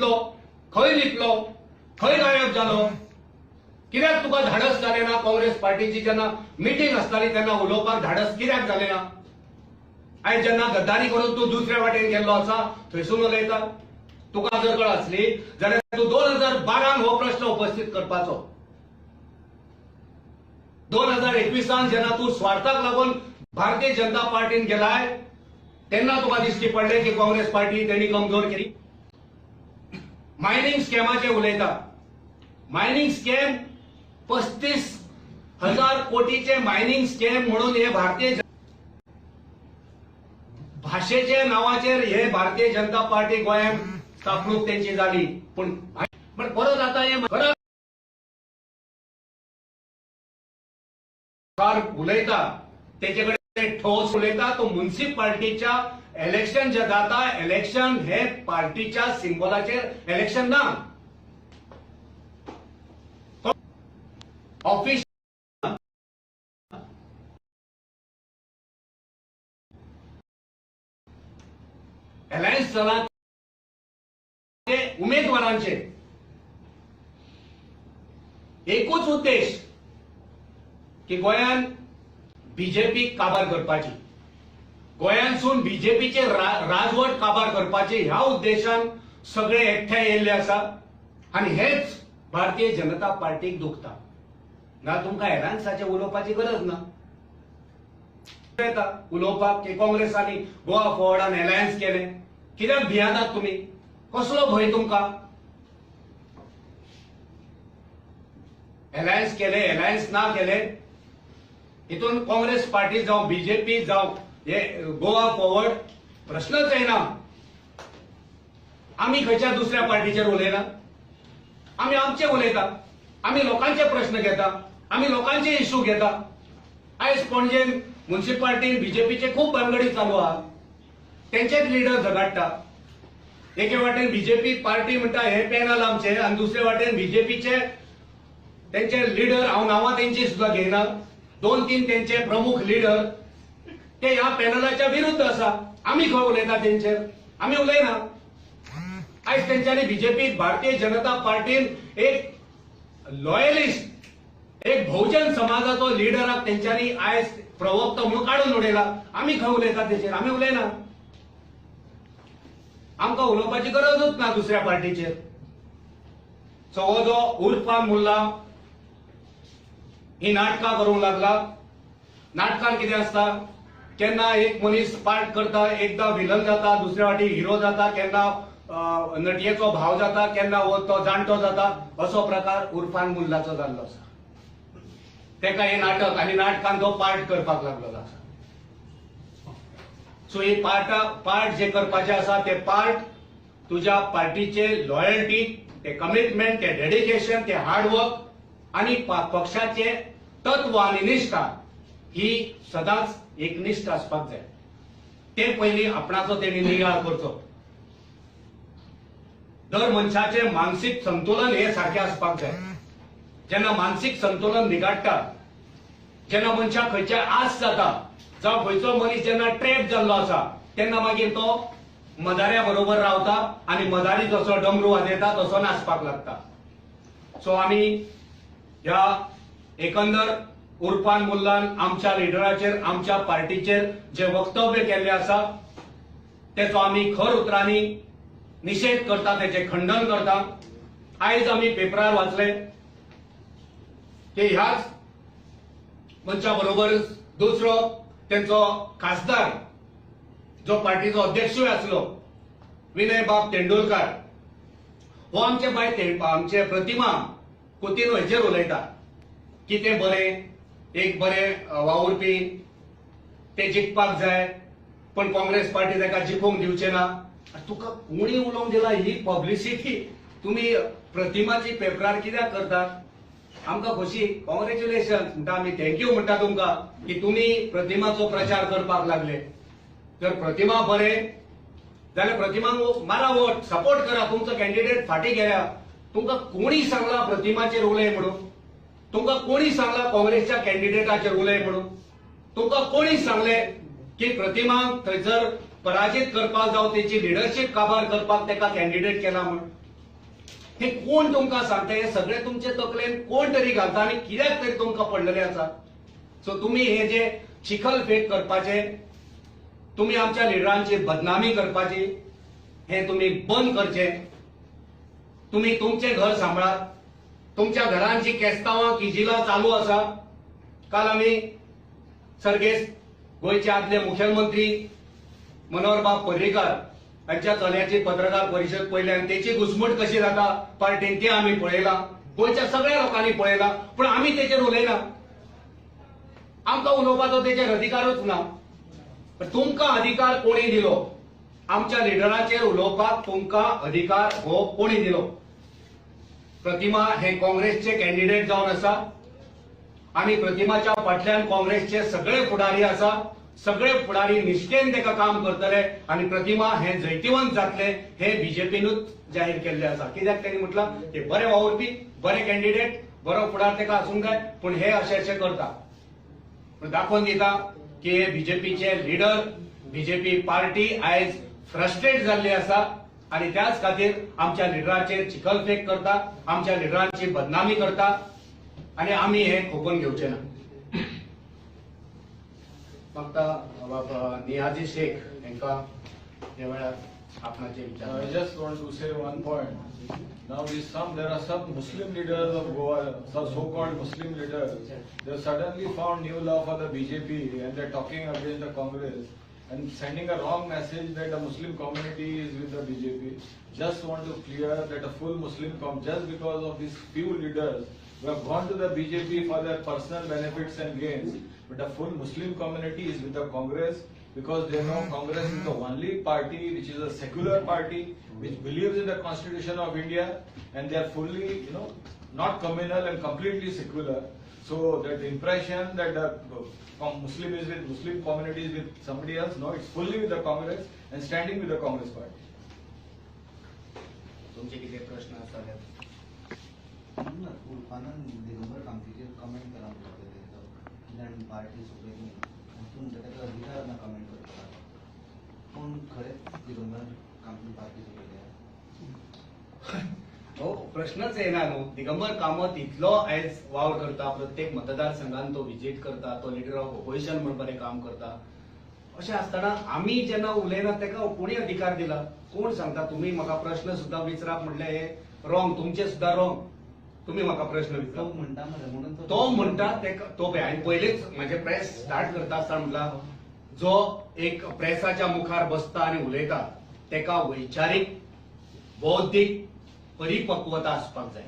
खंय लिपलो, खंय गायब जालो? कित्याक तुका धाडस जालें ना? काँग्रेस पार्टीची जेन्ना मिटींग आसताली तेन्ना उलोवपाक धाडस कित्याक जालें ना? आयज जेन्ना गद्दारी करून तूं दुसऱ्या वाटेन गेल्लो आसा थंयसून उलयता. तुका जर कळ आसली जाल्यार तूं 2012 हो प्रश्न उपस्थित करपाचो. 2021 जेन्ना तूं स्वार्थाक लागून भारतीय जनता पार्टीन गेलाय तेन्ना तुका दिश्टी पडलें की काँग्रेस पार्टी तेणी कमजोर केली. मायनिंग स्कॅमाचे उलयता. मायनिंग स्कॅम 35,000 कोटीचे मायनिंग स्कॅम म्हणून हे भारतीय भाशेच्या नावाचेर हे भारतीय जनता पार्टी गोंयांत स्थापणूक तेंची जाली. पूण परत आतां हे खरं उलयता, तेचे कडेन ठोस उलयता. तो म्युनिसिपालिटीच्या इलेक्शन जे जाता, इलेक्शन हे पार्टीच्या सिम्बॉलाचेर इलेक्शन ना. ऑफिस अलायन्स चला ते उमेदवारांचे एकूच उद्देश की गोंयान बीजेपी काबार करपाची, गोंयांसून बीजेपीचे राजवट काबार करपाची ह्या उद्देशान सगळे एकठांय येयल्ले आसा आनी हेच भारतीय जनता पार्टीक दुखता. ना तुमकां एलायन्साचें उलोवपाची गरज ना. येता उलोवपाक की काँग्रेस आनी गोवा फॉरवर्डान एलायन्स केलें. कित्याक भियेतात तुमी? कसलो भंय तुमकां? एलायन्स केले, एलायन्स ना केले, हितून काँग्रेस पार्टी जावं बीजेपी जावं हे गोवा फॉरवर्ड प्रश्नच येना. आमी खंयच्या दुसऱ्या पार्टीचेर उलयना, आमी आमचे उलयता, आमी लोकांचे प्रश्न घेता, आमी लोकांचे इश्यू घेता. आयज पणजे म्युनिसिपालिटीन बीजेपीचे खूब भानगडी चालू आहा, तेंचेच लिडर झगडटा. एके वाटेन बीजेपी पार्टी म्हणटा हे पॅनल आमचे आनी दुसरे वाटेन बीजेपीचे तेंचे लिडर, हांव नांवां तेंची सुद्दां घेयना, 2-3 तेंचे प्रमुख लिडर ते ह्या पॅनलाच्या विरुद्ध आसा. आमी खंय उलयता तेंचेर? आमी उलयना. आयज तेंच्यांनी बीजेपी भारतीय जनता पार्टीन एक लॉयलिस्ट, एक बहुजन समाजाचो लिडराक तेंच्यांनी आयज प्रवक्तो म्हणून काडून उडयला. आमी खंय उलयता तेचेर? आमी उलयना. आमकां उलोवपाची गरजूच ना दुसऱ्या पार्टीचेर. सो हो जो उर्फान मुल्ला ही नाटकां करूंक लागला. नाटकान कितें आसता, केन्ना एक मनीस पार्ट करता, एकदां विलन जाता, दुसऱ्या वाटी हिरो जाता, केन्ना नटयेचो भाव जाता, केन्ना तो जाणटो जाता. असो प्रकार उर्फान मुल्लाचो जाल्लो आसा. तेका हे नाटक आनी नाटकान तो पार्ट करपाक लागलेलो आसा. सो ही पार्ट जे करपाचे आसा ते पार्ट तुज्या पार्टीचे लॉयल्टी, ते कमिटमेंट, ते डेडिकेशन, ते हार्डवर्क आनी पक्षाचे तत्व आनी निष्ठा ही सदांच एकनिष्ठ आसपाक जाय. ते पयलीं आपणाचो तेणी नियाळ करचो. दर मनशाचें मानसीक संतुलन हे सारकें आसपाक जाय. जेन्ना मानसीक संतुलन बिगाडटा, जेन्ना मनशाक खंयच्या आस जाता जावं खंयचो मनीस जेन्ना ट्रॅप जाल्लो आसा तेन्ना मागीर तो मदाऱ्या बरोबर रावता आनी मदारी जसो डमरू वाजयता तसो नाचपाक लागता. सो आमी ह्या एकंदर उर्फान मुल्लान आमच्या लिडराचेर, आमच्या पार्टीचेर जे वक्तव्य केल्ले आसा तेचो आमी खर उतरांनी निशेध करता, तेचें खंडन करता. आयज आमी पेपरार वाचले की ह्याच मनशा बरोबर दुसरो तेंचो खासदार जो पार्टीचो अध्यक्षूय आसलो विनय बाब तेंडुलकार हो आमचे बाय आमचे प्रतिमा कुतिन्हो हेचेर उलयता की ते बरें, एक बरें वावुरपी, ते जिखपाक जाय, पण काँग्रेस पार्टी ताका जिखूंक दिवचे ना. तुका कोणी उलोवंक दिला ही पब्लिसिटी तुमी प्रतिमाची पेपरार कित्याक करतात? आमकां खोशी, कॉंग्रेच्युलेशन म्हणटा आमी, thank you म्हणटा तुमकां की तुमी प्रतिमाचो प्रचार करपाक लागले. जर प्रतिमा बरें जाल्यार प्रतिमाक मारा वोट, सपोर्ट करा, तुमचो कॅन्डिडेट फाटीं गेल्या. तुमकां कोणी सांगला प्रतिमाचेर उलय म्हणून? तुमकां कोणी सांगला काँग्रेसच्या कॅन्डिडेटाचेर उलय म्हणून? तुमकां कोणी सांगले की प्रतिमाक थंयसर पराजीत करपाक जावं तेची लिडरशीप काबार करपाक ताका कॅन्डिडेट केला म्हूण? हे कोण तुमकां सांगता? हे सगळे तुमचे तकलेन कोण तरी घालता आनी कित्याक तरी तुमकां पडलेले आसा. सो तुमी हे जे चिखल फेक करपाचे, तुमी आमच्या लिडरांची बदनामी करपाची, हे तुमी बंद करचे. तुमी तुमचें घर सांबाळात. तुमच्या घरान जी केस्तांवां किजिलां चालू आसा, काल आमी सर्गेस्त गोंयचे आदले मुखेलमंत्री मनोहरबाब पर्रीकार हांच्या चल्याची पत्रकार परिशद पळयली आनी तेची घुसमट कशी जाता पार्टीन ते आमी पळयला, गोंयच्या सगळ्या लोकांनी पळयला. पूण आमी तेचेर उलयना, आमकां उलोवपाचो तेचेर अधिकारूच ना. तुमकां अधिकार कोणी दिलो आमच्या लिडराचेर उलोवपाक? तुमकां अधिकार हो कोणी दिलो? प्रतिमा हे काँग्रेसचे कॅन्डिडेट जावन आसा आनी प्रतिमाच्या फाटल्यान काँग्रेसचे सगळे फुडारी आसा. सगळे फुडारी निष्ठेन तेका काम करतले आनी प्रतिमा हे जैतिवंत जातले हे बीजेपीनूच जाहीर केल्ले आसा. कित्याक तेणी म्हटलां ते बरे वावुरपी, बरे कॅन्डिडेट, बरो फुडार तेका आसूंक जाय, पूण हे अशे अशे करता. पूण दाखोवन दिता की हे बीजेपीचे लिडर, बीजेपी पार्टी आयज फ्रस्ट्रेट जाल्ली आसा आनी त्याच खातीर आमच्या लिडराचेर चिखलफेक करता, आमच्या लिडरांची बदनामी करता आनी आमी हे खोपून घेवचे ना. फक्त नियाजी शेख हांकां ह्या वेळार आपणाचे विचार. I just want to say one point. Now there are some Muslim leaders of Goa, some so-called Muslim leaders, they have suddenly found new love for the BJP and they're talking against the Congress and sending a wrong message that the Muslim community is with the BJP. Just want to clear that a full Muslim just because of these few leaders who have gone to the BJP for their personal benefits and gains, but the full Muslim community is with the Congress because they know Congress is the only party which is a secular party, which believes in the Constitution of India, and they are fully, not communal and completely secular. So that impression that the Muslim is with Muslim community is with somebody else, no, it's fully with the Congress and standing with the Congress party. तुमचे किती प्रश्न आसात? उर्फानान Digambar कामतीचेर comment करा कित्याक party सोडली तूं म्हणटा ताका अधिकार ना कमेंट करपाक, पूण खरेंच दिगंबर कामती पार्टी सोडली? हो प्रश्नच येना न्हू. दिगंबर कामत इतलो आयज वावर करता, प्रत्येक मतदारसंघान तो विजीट करता, तो लिडर ऑफ ओपोजिशन म्हण बरें काम करता. अशें आसतना आमी जेन्ना उलयना ताका कोणी अधिकार दिला? कोण सांगता? तुमी म्हाका प्रश्न सुद्दां विचारप म्हणल्यार हे रॉंग, तुमचे सुद्दां रॉंग. तुमी म्हाका प्रश्न विचारप म्हणटा म्हणून तो म्हणटा तो हांवें पयलींच म्हजें प्रेस स्टार्ट करता आसतना म्हणला, जो एक प्रेसाच्या मुखार बसता आनी उलयता ताका वैचारीक बौद्धीक परिपक्वता आसपाक जाय.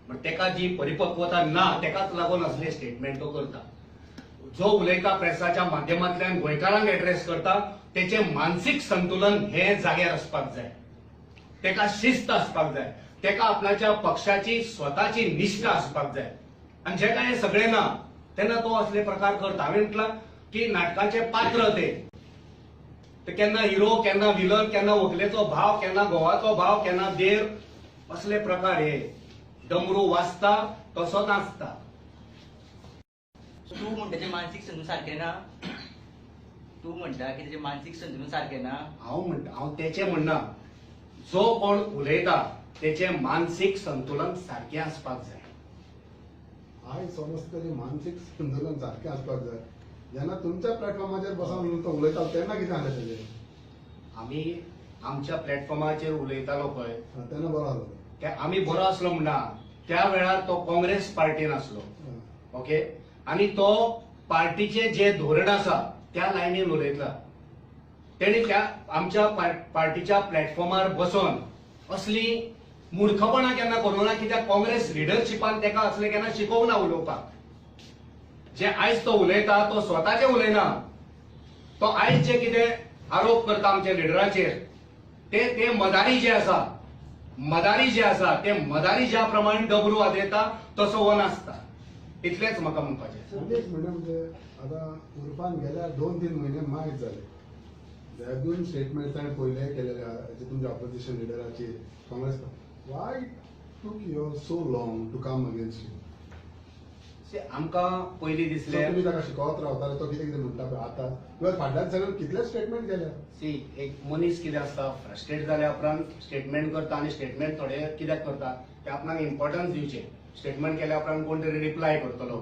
पण ताका जी परिपक्वता ना ताकाच लागून असले स्टेटमेंट तो करता. जो उलयता प्रेसाच्या माध्यमांतल्यान गोंयकारांक एड्रेस करता तेचे मानसीक संतुलन हे जाग्यार आसपाक जाय, ताका शिस्त आसपाक जाय, ताका आपल्याच्या पक्षाची स्वताची निष्ठा आसपाक जाय. आनी जेका हे सगळें ना तेन्ना तो असले प्रकार करता. हांवें म्हटलां की नाटकाचे पात्र ते केन्ना हिरो, केन्ना विलन, केन्ना व्हंकलेचो भाव, केन्ना घोवाचो भाव, केन्ना देर, असले प्रकार हे डमरू वाचता तसो नाचता. तूं म्हणटा तेजें मानसीक संतुलन सारकें ना, तूं म्हणटा की तेजें मानसीक संतुलन सारकें ना. हांव म्हणटा, हांव तेचें म्हणना, जो कोण उलयता तेचें मानसीक संतुलन सारकें आसपाक जाय. हांव समजता तेजें मानसीक संतुलन सारकें आसपाक जाय. जेन्ना तुमच्या प्लॅटफॉर्माचेर बसून तो उलयता तेन्ना कितें जालें तेजें? आमी आमच्या प्लॅटफॉर्माचेर उलयतालो पळय तेन्ना बरो आसलो, आमी बरो आसलो म्हणना, त्या वेळार तो काँग्रेस पार्टीन आसलो, ओके, आनी तो पार्टीचे जे धोरण आसा त्या लायनीन उलयतला. तेणी त्या आमच्या पार्टीच्या प्लॅटफॉर्मार बसून असली मूर्खपणा केन्ना करूंक ना, कित्याक काँग्रेस लिडरशिपान ताका असलें केन्ना शिकोवंक ना उलोवपाक. जे आयज तो उलयता तो स्वताचे उलयना, तो आयज जे कितें आरोप करता आमच्या लिडराचेर ते ते मदारी जे आसा, मदारी जे आसा ते मदारी ज्या प्रमाणे डबरू वाजयता तसो हो नासता. इतलेंच म्हाका म्हणपाचें. म्हणजे म्हणजे आतां उर्फान गेल्या 2-3 म्हयने मायज जाले, दोन स्टेटमेंट ताणें पयले केलेले जे तुमच्या ऑपोजिशन लिडराचेर Congress, why took you so long to come against you? आमकां पयलीं दिसलें तुमी ताका शिकोवत रावताले, तो कितें कितें म्हणटा पळय आतां किंवा फाटल्यान सगळें कितले स्टेटमेंट केल्या. सी, एक मनीस कितें आसता, फ्रस्ट्रेट जाल्या उपरांत स्टेटमेंट करता आनी स्टेटमेंट थोडे कित्याक करता ते आपणाक इम्पॉर्टन्स दिवचें. स्टेटमेंट केल्या उपरांत कोण तरी रिप्लाय करतलो,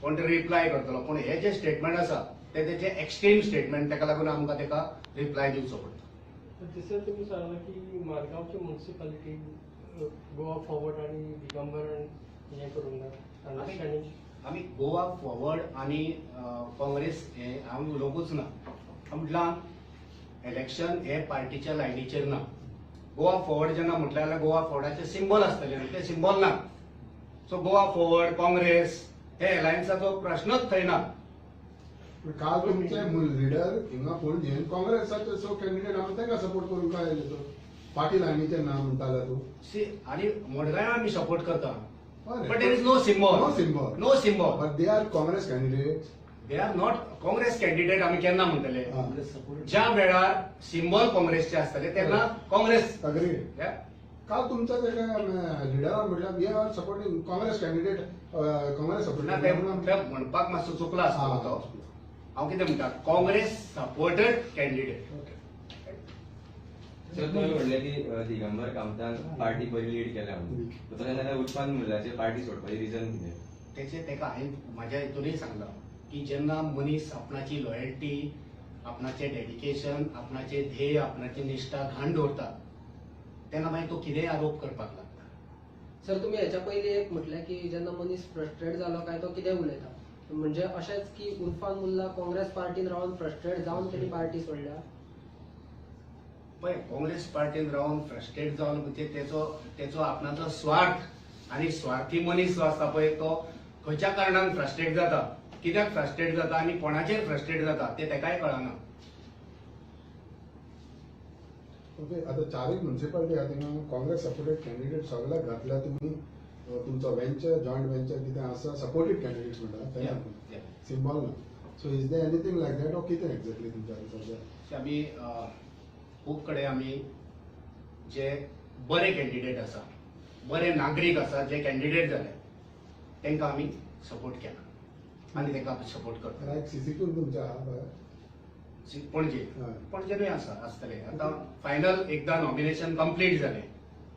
कोण तरी रिप्लाय करतलो, पूण हे जे स्टेटमेंट आसा ते तेचे एक्स्ट्रीम स्टेटमेंट, ताका लागून आमकां ताका रिप्लाय दिवचो पडटा. तिसरें तुमी सांगलां की मारगांवची म्युनिसिपालिटी गोवा फॉरवर्ड आनी दिगंबरान हें करूंक ना अंडरस्टँडींग. आमी गोवा फॉरवर्ड आनी काँग्रेस हे हांव उलोवंकूच ना. म्हटलां इलेक्शन हे पार्टीच्या लायनीचेर ना. गोवा फॉरवर्ड जेन्ना म्हटलें जाल्यार गोवा फॉरवर्डाचे सिंबॉल आसतले आनी ते सिंबॉल ना. सो गोवा फॉरवर्ड काँग्रेस हे अलायन्साचो प्रश्नच थंय ना. काल तुमचे लिडर हिंगा पणजेन काँग्रेसाचे सो कॅन्डिडेट आहा तांकां सपोर्ट करूंक काय आयले तो पार्टी लायनीचेर ना म्हणटाले तूं. सी, आनी मडगांव आमी सपोर्ट करता, but there is no symbol. No symbol. No symbol. But they are Congress candidates. They are not Congress candidate. आमी केन्ना म्हणटले ज्या वेळार सिंबॉल काँग्रेसचे आसतले तेन्ना काँग्रेस. अग्रीड. काल तुमच्या लिडरान म्हटल्यार we are supporting Congress candidate, Congress ना, सपोर्टिंग. ते म्हणपाक मातसो चुकला आसतलो तो. हांव कितें म्हणटा, काँग्रेस सपोर्टेड कॅन्डिडेट. सर, तुमी म्हणलें की दिगंबर कामतान पार्टी बरी लीड केल्या म्हणून, तशें जाल्यार उस्मान मुल्लाचे पार्टी सोडपाचें रिजन कितें? तेचे ताका हांवें म्हाज्या हितूनय सांगलां की जेन्ना मनीस आपणाची लॉयल्टी, आपणाचें डेडिकेशन, आपणाचें ध्येय, आपणाची निश्ठा घाण दवरता तेन्ना मागीर तो कितेंय आरोप करपाक लागता. सर, तुमी हेच्या पयलीं एक म्हटलें की जेन्ना मनीस फ्रस्ट्रेट जालो काय तो कितें उलयता, म्हणजे अशेंच की उर्फान मुल्ला काँग्रेस पार्टीन रावन फ्रस्ट्रेट जावन तेणी पार्टी सोडल्या. पळय, काँग्रेस पार्टीन रावन फ्रस्ट्रेट जावन म्हणजे तेचो तेचो आपणाचो स्वार्थ आनी स्वार्थी मनीस जो आसता पळय तो खंयच्या कारणान फ्रस्ट्रेट जाता, कित्याक फ्रस्ट्रेट जाता आनी कोणाचेर फ्रस्ट्रेट जाता ते तेकाय कळना. ओके, आतां चारूय म्युनिसिपालिटी आहा थिंगा काँग्रेस सपोर्टेड कॅन्डिडेट सगळ्याक घातल्या तुमी. तुमचो वेंचर, जॉयंट वेंचर कितें आसा, सपोर्टेड कॅन्डिडेट्स म्हणटा सिंबॉल ना. So is there anything like that or कितें एक्झॅक्टली तुमच्या सध्या? आमी खूब कडेन आमी जे बरे कॅन्डिडेट आसा, बरे नागरीक आसा, जे कॅन्डिडेट जाले तांकां आमी सपोर्ट केला आनी तांकां आमी सपोर्ट करता. लायक सीसीपी तुमच्या आहा पळय पणजे, पणजेनूय आसा आसतले. आतां फायनल एकदां नॉमिनेशन कंप्लीट जालें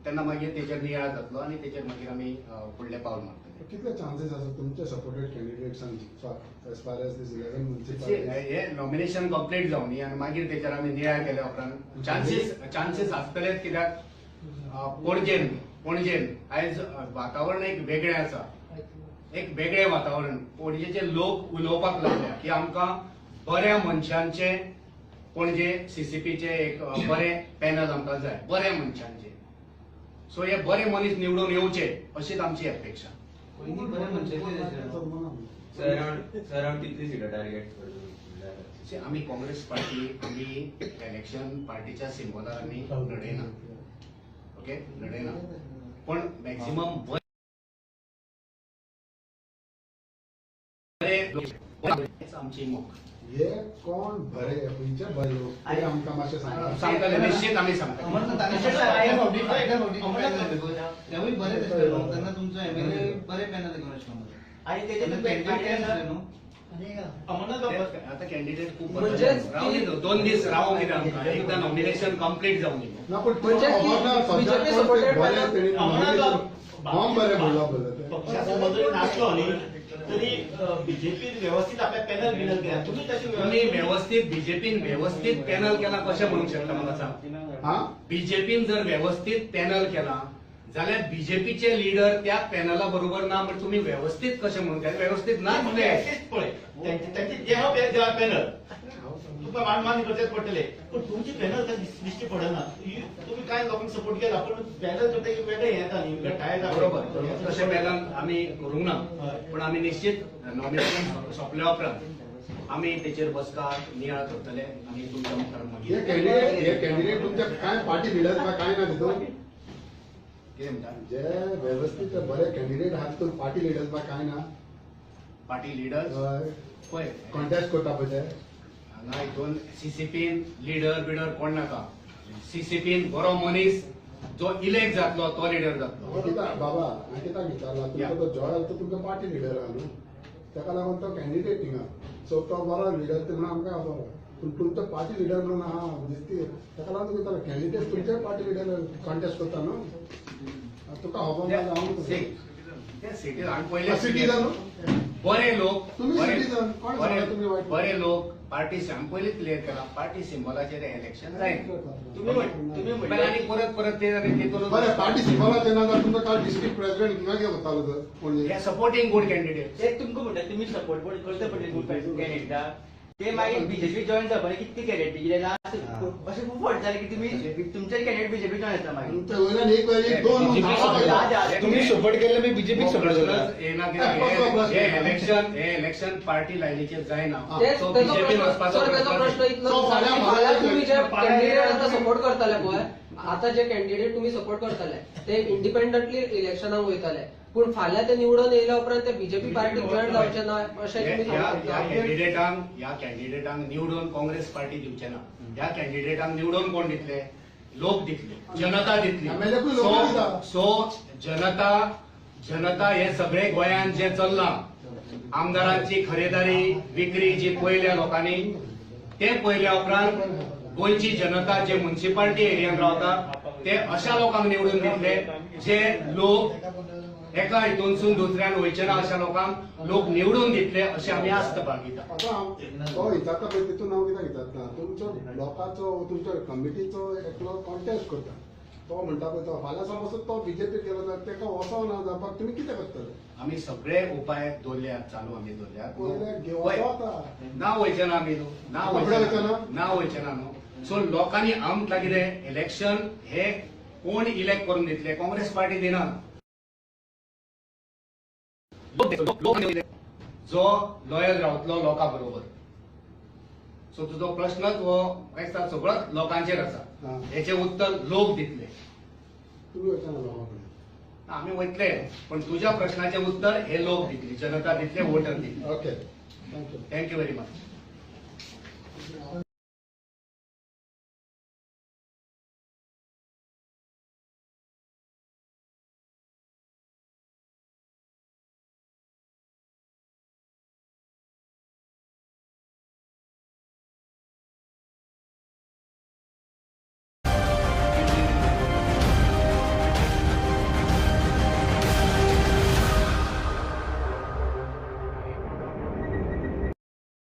तेन्ना मागीर तेचेर नियाळ जातलो आनी तेचेर मागीर आमी फुडलें पावल मारतले. कितले चान्सीस आसा तुमचे सपोर्टेड कॅन्डिडेट्सांक जिखपाक as far as this 11 municipality? हे नॉमिनेशन कंप्लीट जावनी आनी मागीर तेचेर आमी नियाळ केल्या उपरांत चान्सीस आसतलेच. कित्याक पणजेन पणजेन आयज वातावरण एक वेगळें आसा, एक वेगळें वातावरण. पणजेचे लोक उलोवपाक लागल्या की आमकां बऱ्या मनशांचे पणजे सीसीपीचे एक बरें पॅनल आमकां जाय, बऱ्या मनशांचे. सो हे बरे मनीस निवडून येवचे अशीच आमची अपेक्षा. सर, कितली सिटां टार्गेट? आमी काँग्रेस पार्टी, आमी इलेक्शन पार्टीच्या सिंबॉलार आमी लढयना, ओके, लढयना, पण मॅक्झिमम बरे आमची मोख. हे कोण बरे, खंयचे बरे लोक ते आमकां मातशें सांगता? सांगतले, निश्चित आमी सांगतले. तेवूय बरे दिसले न्हू तेन्ना, तुमचो एमएलए बरे पॅनल घेवन आशिल्लो आनी तेजे आता कॅन्डिडेट खूप रावूं, 2 दीस रावूं कितें आमकां, एकदां नॉमिनेशन कंप्लीट जावं दी. ना, पूण बरें म्हणलां पक्षाचो नासलो न्ही तरी बीजेपीन व्यवस्थित आपल्या पॅनल बिनल केला. तुम्ही तशी तुम्ही व्यवस्थित बीजेपीन व्यवस्थित पॅनल केला कशें म्हणूंक शकता म्हाका सांग? बीजेपीन जर व्यवस्थित पॅनल केला जाल्यार बीजेपीचे लिडर त्या पॅनला बरोबर ना म्हणजे तुम्ही व्यवस्थित कशें म्हणूंक जाय? व्यवस्थित ना पळय तांचे जे आहा पॅनल तुका मान्य करचेच पडटले, पूण तुमची पॅनल दिश्टी पडना. तुमी कांय लोकांक सपोर्ट केला पूण पॅनल करता वेगळें येता न्ही, घटाय. बरोबर, तशें पॅनल आमी करूंक ना, पूण आमी निश्चित नॉमिनेशन सोंपल्या उपरांत आमी तेचेर बसका नियाळ करतले आनी तुमच्या मुखार मागीर हे कॅन्डिडेट तुमच्या कांय पार्टी लिडर्स कांय ना तितून कितें म्हणटा? जे व्यवस्थित बरे कॅन्डिडेट आहात तितून पार्टी लिडर्स बा कांय ना. पार्टी लिडर्स पळय कॉन्टेस्ट करता पळय ते हांगा हितून सीसीपीन लिडर बिडर कोण नाका. सीसीपीन बरो मनीस जो इलेक्ट जातलो तो लिडर जातलो. बाबा हांवें कित्याक विचारला, तुमचो तो जॉयल तो तुमचो पार्टी लिडर आहा न्हू, ताका लागून तो कॅन्डिडेट थिंगा, सो तो बरो लिडर म्हणून आमकां खबर. पूण तुमचो पार्टी लिडर म्हणून आहा दिसती, ताका लागून तुका कॅन्डिडेट तुमचे पार्टी लिडर कॉन्टेस्ट करता न्हू, तुका खबर ना. हांव सिटीजन, बरे लोक, बरे लोक पार्टी आमी पयलींच क्लियर केला, पार्टी सिंबॉलाचेर इलेक्शन जायना. आनी परत परत ते तितून बरें पार्टी सिंबॉलाचेर ना जाल्यार तुमकां काल डिस्ट्रिक्ट प्रेसिडेंट हिंगा कितें वतालो तर हे सपोर्टिंग गुड कॅन्डिडेट. ते तुमकां म्हणटा तुमी सपोर्ट करता पडले गुड कॅन्डिडेटाक, ते मागीर बीजेपी जॉईन जावपाक कितके कॅन्डिडेट कितें लास्ट अशें खूब फावट जालें की तुमी तुमचे कॅन्डिडेट बीजेपी जॉईन जाता मागीर. तुमी सपोर्ट केल्ले मागीर बीजेपीक सपोर्ट करता. हे इलेक्शन, हे इलेक्शन पार्टी लायनीचेर जायना. प्रश्न इतलो, तुमी जे कॅन्डिडेट आतां सपोर्ट करताले पळय, आतां जे कॅन्डिडेट तुमी सपोर्ट करताले ते इंडिपेंडंटली इलेक्शनाक वयताले, पूण फाल्यां ते निवडून येयल्या उपरांत ते बीजेपी पार्टीक जॉईन जावचे ना अशें तुमी सांगता. ह्या कॅन्डिडेटांक निवडून काँग्रेस पार्टी दिवचे ना. ह्या कॅन्डिडेटांक निवडून कोण दितले? लोक दितले, जनता दितली. सो जनता जनता हे सगळे गोंयांत जे चल्लां आमदारांची खरेदारी विक्री जी पळयल्या लोकांनी, ते पळयल्या उपरांत गोंयची जनता जे म्युनिसिपालिटी एरियांत रावता ते अशा लोकांक निवडून दितले जे लोक एका हितूनसून दुसऱ्यान वयचे ना, अशा लोकांक लोक निवडून दितले अशें आमी आस्त बाळगिता. तो विचारता पळय तितून हांव कित्याक विचारता, तुमचो लोकांचो तुमच्या कमिटीचो एकलो कॉन्टेस्ट करता, तो म्हणटा पळय तो फाल्यां समज तो बीजेपी गेलो जाल्यार ताका वचना जावपाक तुमी कितें करतले? आमी सगळे उपाय दवरल्यात, चालू आमी दवरल्यात. ना वयचे ना आमी, ना ना वयचे ना न्हू. सो लोकांनी आमकां कितें इलेक्शन हे कोण इलेक्ट करून दितले? काँग्रेस पार्टी दिना. जो लॉयल रावतलो लोकां बरोबर. सो तुजो प्रश्नच हो दिसता सगळोच लोकांचेर आसा, हेचें उत्तर लोक दितले. आमी वयतले, पण तुज्या प्रश्नाचें उत्तर हे लोक दितले, जनता दितले, वोटर दितले. Okay, thank you, thank you very much.